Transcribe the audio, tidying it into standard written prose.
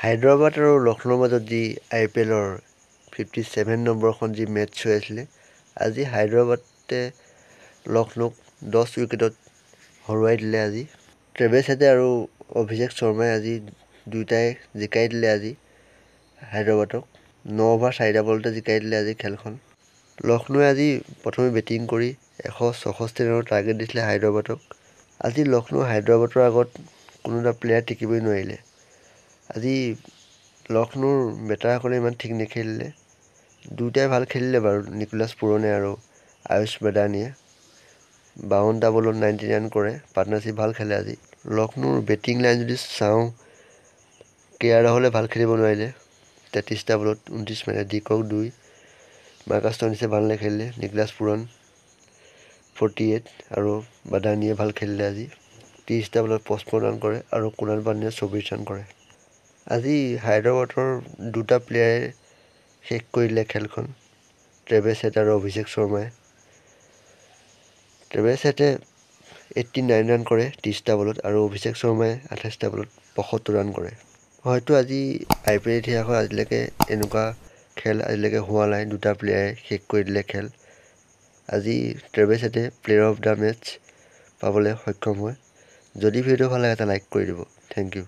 হায়দৰাবাদ আৰু লক্ষ্ণৌৰ মাজত যি আই পি এলৰ 57 নম্বৰখন যি মেটচ হৈ আছিলে, আজি হায়দৰাবাদে লক্ষ্ণৌক 10 উইকেটত হৰুৱাই দিলে। আজি ট্ৰেভিছ হেডে আৰু অভিষেক শৰ্মাই আজি দুয়োটাই জিকাই দিলে। আজি হায়দৰাবাদক 9 অভাৰ 4টা বলতে জিকাই দিলে আজি খেলখন। লক্ষ্ণৌৱে আজি প্ৰথমে বেটিং কৰি 166 ৰানৰ টাৰ্গেট দিছিলে হায়দৰাবাদক। আজি লক্ষ্ণৌ হায়দৰাবাদৰ আগত কোনো এটা প্লেয়াৰ টিকিবই নোৱাৰিলে। আজি লক্ষ্ণৌৰ বেটাৰসকলে ইমান ঠিক নেখেলিলে। দুয়োটাই ভাল খেলিলে বাৰু, নিকোলাছ পুৰণে আৰু আয়ুষ বেদানীয়ে। 52টা বলত 99 কৰে, পাৰ্টনাৰশ্বিপ ভাল খেলে। আজি লক্ষ্ণৌৰ বেটিং লাইন যদি চাওঁ, কে আৰ ৰাহুলে ভাল খেলিব নোৱাৰিলে, 33টা বলত 29 মাৰিলে। ডিকক 2, মাৰ্কাছ ষ্টইনিছে ভাল নেখেলিলে। নিকলাছ পুৰণ 48 আৰু বাদানীয়ে ভাল খেলিলে। আজি 30টা বলত 55 ৰান কৰে আৰু কুণাল পাণ্ডিয়াই 24 ৰান কৰে। আজি হায়দৰাবাদৰ দুটা প্লেয়াৰে শেষ কৰি দিলে খেলখন, ট্ৰেভিছ হেড আৰু অভিষেক শৰ্মাই। ট্ৰেভিছ হেডে 89 ৰান কৰে 30টা বলত আৰু অভিষেক শৰ্মাই 28টা বলত 75 ৰান কৰে। হয়তো আজি আই পি এল ইতিহাসত আজিলৈকে এনেকুৱা খেল আজিলৈকে হোৱা নাই, দুটা প্লেয়াৰে শেষ কৰি দিলে খেল। আজি ট্ৰেভিছ হেডে প্লেয়াৰ অফ the match পাবলৈ সক্ষম হয়। যদি ভিডিঅ'টো ভাল লাগে, এটা লাইক কৰি দিব। Thank U.